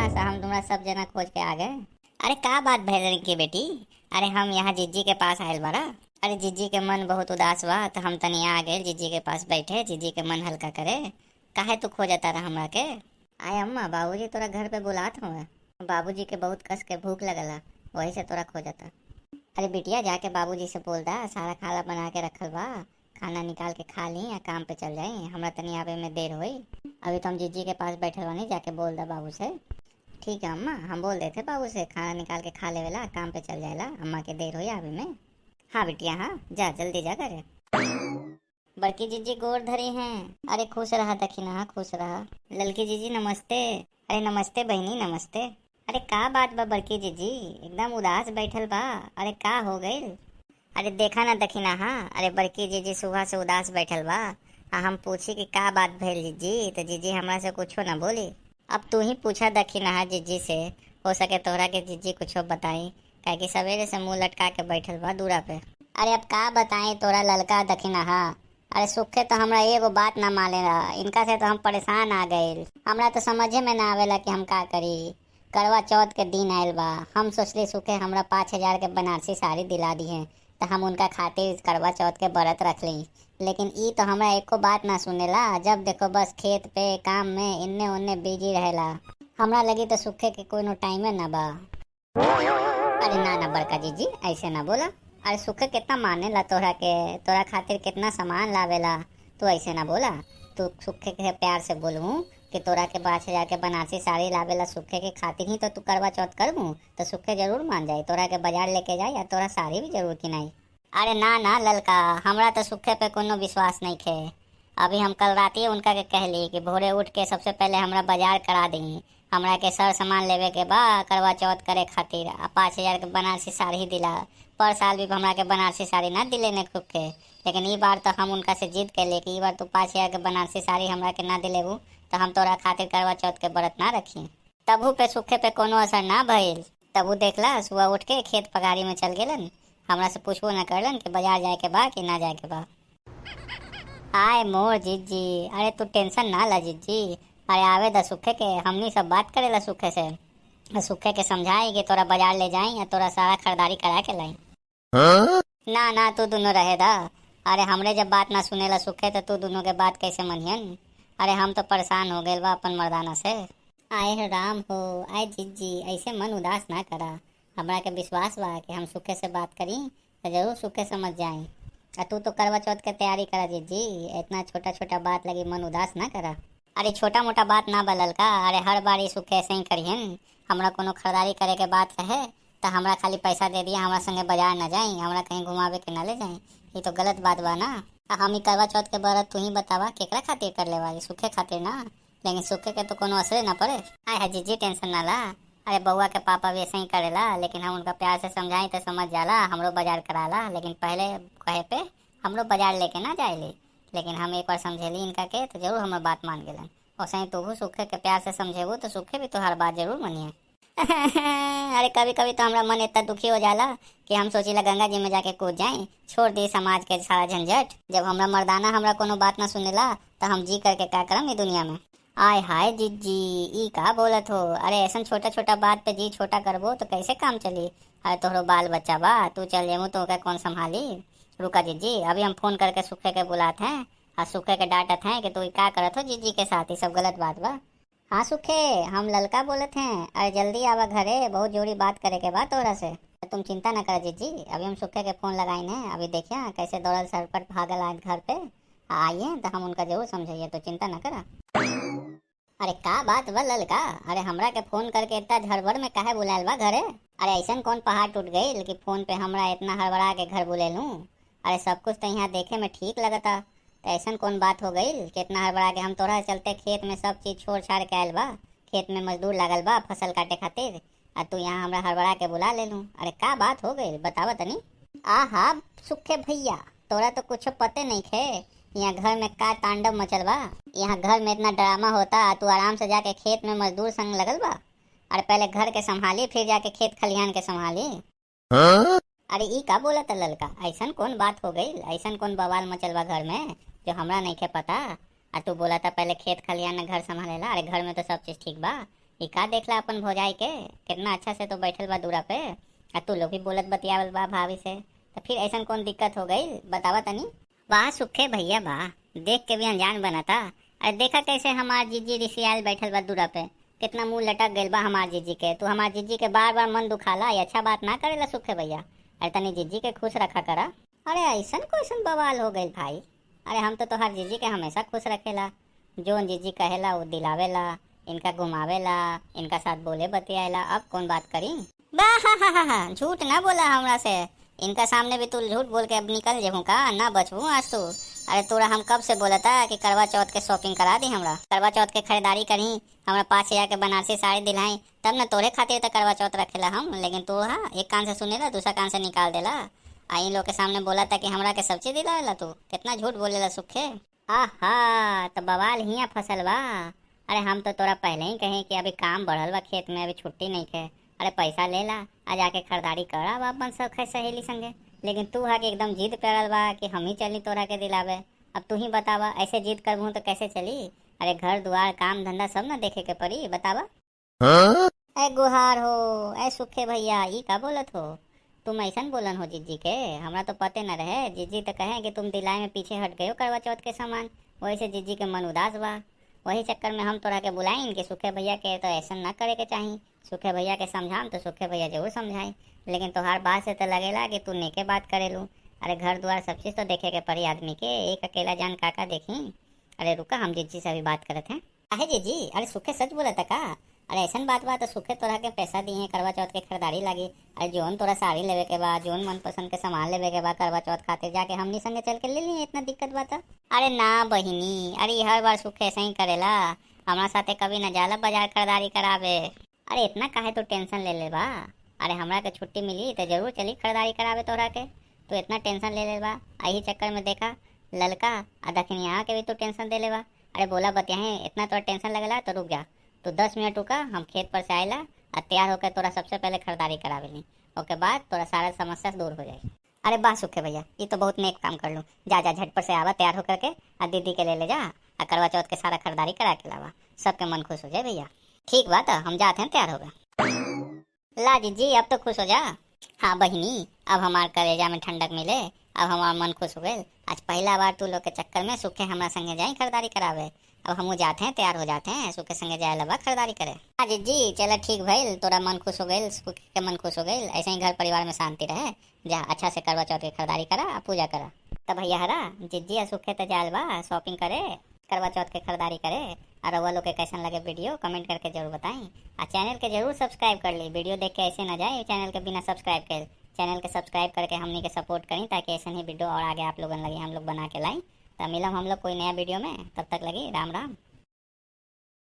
उदास, हम तुम्हारा सब जना खोज के आ गए। अरे का बात भैल की बेटी? अरे हम यहाँ जिज्जी के पास आयल बारा। अरे जिज्जी के मन बहुत उदास बा, तो हम तनी आ गए जिज्जी के पास बैठे, जिज्जी के मन हल्का करे। काहे तू खोजता रहा हमरा के? आय अम्मा, बाबूजी तोरा घर पे बुलात हुए। बाबूजी के बहुत कस के भूख लगला, वही से तोरा खोजता। अरे बिटिया, जाके बाबूजी से बोल दा सारा खाना बना के रखल बा, खाना निकाल के खा ली या काम पे चल जाई। हमरा तनी आवे में देर होई, अभी तो हम जीजी के पास बैठल बानी, जाके बोल दा बाबू से। ठीक है अम्मा, हम बोल देते बाबू से खाना निकाल के खा लेवेला, काम पे चल जाएला, अम्मा के देर होई आवे में। हाँ बिटिया, हाँ जा, जल्दी जा करे। बड़की जीजी गोर धरी हैं। अरे खुश रहा दखिना, हाँ खुश रहा। ललकी जीजी नमस्ते। अरे नमस्ते बहनी, नमस्ते। अरे का बात बा बड़की जीजी, एकदम उदास बैठल बा, अरे का हो गइल? अरे देखा ना दखिना, हाँ अरे बड़की जीजी सुबह से उदास बैठल बा। आ हम पूछी कि का बात भइल जीजी, तो जीजी हमरा से कुछो ना बोली। अब तू ही पूछा दखिना हाँ जीजी से, हो सके तोहरा के जीजी कुछो बताई, काहे कि सवेरे से मुंह लटका के बैठल बा दूरा पे। अरे अब का बताई तोरा ललका दखिना हाँ, अरे सुखे तो हमरा एगो बात ना मानेला, इनका से तो हम परेशान आ गइल। हमरा तो समझे में ना आवेला कि हम का करी। करवा चौथ के दिन आयल बा, हम सोचली सुखे हमरा 5,000 के बनारसी साड़ी दिला दी है, तो हम उनका खातिर करवा चौथ के व्रत रख ली। लेकिन ई तो हमरा एको बात ना सुनेला, जब देखो बस खेत पे काम में इन्ने उन्ने बिजी रहेला। हमरा लगी तो सुखे के कोनो टाइमे ना बा। अरे ना ना बड़का जीजी, ऐसे ना बोला। अरे सुखे कितना मानेला तोहरा के, तोरा खातिर कितना सामान लावेला, तू ऐसे ना बोला। तू सुखे के प्यार से बोलूँ कि तोरा के 5,000 के बनारसी साड़ी लावेला सुखे के खातिर ही तो तू करवा चौथ करबू, तो सुखे जरूर मान जाई, तोरा के बाजार लेके जाई या तोरा साड़ी भी जरूर किनाई। अरे ना ना ललका, हमरा तो सुखे पे कोनो विश्वास नहीं खे। अभी हम कल रात ही उनका के कहली कि भोरे उठ के सबसे पहले हमरा बाजार करा दी, हमरा के सर सामान लेवे के बा करवा चौथ करे खातिर, आ 5,000 के बनारसी साड़ी दिला। पर साल भी हमरा के बनारसी साड़ी ना दिले ने खूब के, लेकिन ई बार तो हम उनका से जिद कैले कि ई बार तू 5,000 के बनारसी साड़ी हमरा के ना दिलेबू तो हम तोरा खातिर करवा चौथ के व्रत ना रखी। तबू पे सुखे पे कोनो असर ना भइल। तबू देखला सुबह उठ के खेत पगारी में चल गेलन, हमरा से पूछबो ना करलन कि बाजार जाए के बा कि ना जाए के बा। आय मोर जीजी, अरे तू टेंशन ना ला जीजी, अरे आवे दा सुखे के, हमनी सब बात करेला सुखे से, सुखे के समझाई कि तोरा बाजार ले जाई या तोरा सारा खरीदारी करा के लाई। ना ना तू दोनों रहे दा। अरे हमरे जब बात ना सुनेला सुखे तो तू दोनों के बात कैसे मनियन? अरे हम तो परेशान हो गए बा अपन मर्दाना से। आए राम हो, आए जीजी, ऐसे मन उदास ना करा। हमरा के विश्वास बा कि हम सुखे से बात करी तो जरूर सुखे समझ जाई। आ तू तो करवा चौथ के तैयारी करा जीजी, इतना छोटा छोटा बात लगी मन उदास ना करा। अरे छोटा मोटा बात ना बलल का, अरे हर बार ई सुखे ऐसे ही करिहन। हमरा कोनो खरीदारी करे के बात रहे तो हमरा खाली पैसा दे दिया, हमरा संगे बाजार ना जाई, हमरा कहीं घुमावे के ना ले जाई, ये तो गलत बात बा ना। आ हम ई करवा चौथ के व्रत तू ही बतावा केकरा खातिर कर ले बारी? सुखे खातिर ना, लेकिन सुखे के तो कोनो असरे ना पड़े। आय हा जीजी टेंशन ना ला। अरे बउआ के पापा भी ऐसे ही करेला, लेकिन हम उनका प्यार से समझाई तो समझ जाला, हमरो बाजार कराला, लेकिन पहले कहे पे हमरो बाजार लेके ना जाएली। लेकिन हम एक बार समझेली इनका के तो जरूर हमर बात मान गेलन। वैसे ही तू सुखे के प्यार से समझेबू तो सुखे भी तोहार बात जरूर मनिए। अरे कभी कभी तो हमरा मन इतना दुखी हो जाला कि हम सोचिला गंगा जी में जाके कूद जाए, छोड़ दी समाज के सारा झंझट। जब हमरा मर्दाना हमरा कोनो बात ना सुनेला तो हम जी करके का करम ई दुनिया में? आय हाय जीजी, ई का बोलत हो? अरे ऐसा छोटा छोटा बात पे जी छोटा करबो तो कैसे काम चली? अरे तोहरो बाल बच्चा बा, तू चल जेमू तो ओके कौन संभाली? रुका जीजी, अभी हम फोन करके सुखे के बुलात हैं और सुखे के डांटत हैं कि तू का करत हो जीजी के साथ, ये सब गलत बात बा। हाँ सुखे, हम ललका बोलत हैं, अरे जल्दी आवा घरे, बहुत जोरी बात करे के बा तोरा से। तुम चिंता ना कर जीजी, अभी हम सुखे के फोन लगाइन हैं, अभी देखिए कैसे दौड़ल सरपट भागल आए घर पे आइए तो हम उनका जरूर समझाइए, तो चिंता ना करा। अरे का बात बा ललका? अरे हमरा के फोन करके इतना हड़बड़ में काहे बुलायल बा घरे? अरे ऐसन कौन पहाड़ टूट गई कि फोन पे हमरा इतना हड़बड़ा के घर बुलेलू? अरे सब कुछ तो यहाँ देखे में ठीक लगता, तो ऐसन कौन बात हो गई कि इतना हड़बड़ा के? हम तोरा चलते खेत में सब चीज छोड़ छाड़ के आयल बा, खेत में मजदूर लागल बा फसल काटे खातिर, आ तू यहाँ हमरा हड़बड़ा के बुला लेलू। अरे का बात हो गई बतावा तनी। आहा सुखे भैया, तोरा तो कुछ पते नहीं खे, यहाँ घर में का तांडव मचल बा। यहाँ घर में इतना ड्रामा होता, तू आराम से जाके खेत में मजदूर संग लगल बा। अरे पहले घर के संभाली फिर जाके खेत खलिहान के संभाली। अरे ई का बोला था ललका, ऐसन कौन बात हो गई, ऐसन कौन बवाल मचल बा घर में जो हमरा नहीं के पता? आ तू बोला था पहले खेत खलिहान घर संभालेला। अरे घर में तो सब चीज ठीक बा, ई का देखला अपन भौजाई के, कितना अच्छा से तो बैठल बा दूरा पे, आ तू लोग भी बोलत बतियावल बा भाभी से, तो फिर ऐसन कौन दिक्कत हो गई बतावा तनी। वाह सुखे भैया वाह, देख के भी अनजान बनाता। अरे देखा कैसे हमार जीजी रिसियाल बैठल बा दूरा पे, कितना मुंह लटक गइल बा हमार जीजी के। तू हमार जीजी के बार बार मन दुखाला, ये अच्छा बात ना करेला सुखे भैया। अरे तनी जीजी के खुश रखा करा। अरे ऐसन कैसन बवाल हो गइल भाई। अरे हम तो तोहार जीजी के हमेशा खुश रखेला, जोन जीजी कहेला वो दिलावेला, इनका घुमावेला, इनका साथ बोले बतियाला। अब कौन बात करी? बा हा हा हा हा, झूठ ना बोला हमरा से। इनका सामने भी तू झूठ बोल के अब निकल जेबू का? ना बचबू आज तू। अरे तोरा हम कब से बोलता कि करवा चौथ के शॉपिंग करा दी हमरा, करवा चौथ के खरीदारी करी, हमरा 5,000 के बनारसी साड़ी दिलाई, तब ना तोरे खातिर तो करवा चौथ रखेला हम। लेकिन तू हाँ एक कान से सुनेला दूसरा कान से निकाल देला। आ इन लोग के सामने बोला था कि हमरा के सब चीज दिलावेला, तू कितना झूठ बोलेला सुखे। आहा तो बवाल हियाँ फसल बा। अरे हम तो तोरा पहले ही कहे कि अभी काम बढ़ल बा खेत में, अभी छुट्टी नहीं खे। अरे पैसा ले ला आ जाके खरीदारी कर अब अपन सब खे सहेली संगे। लेकिन तू हा कि एकदम जिद पे बा कि हम ही चली तोरा के दिलावे। अब तू ही बतावा, ऐसे जिद करबू तो कैसे चली? अरे घर द्वार काम धंधा सब ना देखे के पड़ी, बतावा। ए गुहार हो, ए सुखे भैया, ई का बोलत हो तुम? ऐसन बोलन हो जीजी के? हमरा तो पते न रहे। जीजी तो कहे कि तुम दिलाए में पीछे हट गए हो करवा चौथ के सामान, वही से जीजी के मन उदास बा। वही चक्कर में हम तोरा के बुलाइन कि सुखे भैया के तो ऐसा ना करे के चाही, सुखे भैया के समझाम तो सुखे भैया जरूर समझाई। लेकिन तोहार बात से तो लगेला कि तू नेके बात करेलू। अरे घर द्वार सब चीज़ तो देखे के पड़ी आदमी के, एक अकेला जान काका देखी। अरे रुका, हम जीजी से अभी बात करत हैं। अरे जीजी, अरे सुखे सच बोला था का? अरे ऐसन बात बा तो सुखे तोरा के पैसा दिए हैं करवा चौथ के खरीदारी लागी। अरे जोन तोरा साड़ी लेवे के बा, जोन मनपसंद के सामान लेवे के बा करवा चौथ खातिर, जाके हमनी संगे चल के ले ली, इतना दिक्कत बा त? अरे ना बहिनी, अरे हर बार सुखे ऐसे ही करेला, हमरा साथे कभी न जाला बाजार खरीदारी करावे। अरे इतना काहे तू टेंशन ले ले बा? अरे हमरा के छुट्टी मिली तो जरूर चली खरीदारी करावे तोरा के, तू इतना टेंशन ले ले बा। यही चक्कर में देखा ललका आ दखिनिया के भी तू टेंशन दे ले बा। अरे बोला बतिया इतना तोरा टेंशन लगेला तो रुक जा, तो 10 मिनट रुका, हम खेत पर से आएला आ तैयार होकर तोरा सबसे पहले खरीदारी करावेली, ओके बाद तोरा सारा समस्या दूर हो जाए। अरे वाह सुखे भैया, ये तो बहुत नेक काम कर लूँ। जा जा झटपट से आवा तैयार होकर के, आ दीदी के ले ले जा आ करवा चौथ के सारा खरीदारी करा के लावा, सबके मन खुश हो जाए भैया। ठीक बात, हम जाते हैं तैयार हो गए। ला जीजी अब तो खुश हो जा। हाँ बहिनी, अब हमार कलेजा में ठंडक मिले, अब हमार मन खुश हो गए। आज पहला बार तू लोग के चक्कर में सुखे हमरा संगे जाई खरीदारी करावे। अब हमू जाते हैं तैयार हो जाते हैं, सुखे संगे जाए लबा खरीदारी करे। हाँ जीजी चल ठीक भइल, तोरा मन खुश हो गइल, सुखे के मन खुश हो गइल। ऐसे ही घर परिवार में शांति रहे। जा अच्छा से करवा चौथ के खरीदारी करा आ पूजा करा। तब भैया हरा जीजी आ सुखे तो जाल बा शॉपिंग करे, करवा चौथ के खरीदारी करे। और रउआ लोग के कैसन लगे वीडियो कमेंट करके जरूर बताएं, आ चैनल के जरूर सब्सक्राइब कर ली। वीडियो देख के ऐसे ना जाए चैनल के बिना सब्सक्राइब के, चैनल के सब्सक्राइब करके हमनी के सपोर्ट करें, ताकि ऐसे ही वीडियो और आगे आप लोगन लगे हम लोग बना के लाएं। तब मिलम हम लोग कोई नया वीडियो में, तब तक लगी राम राम।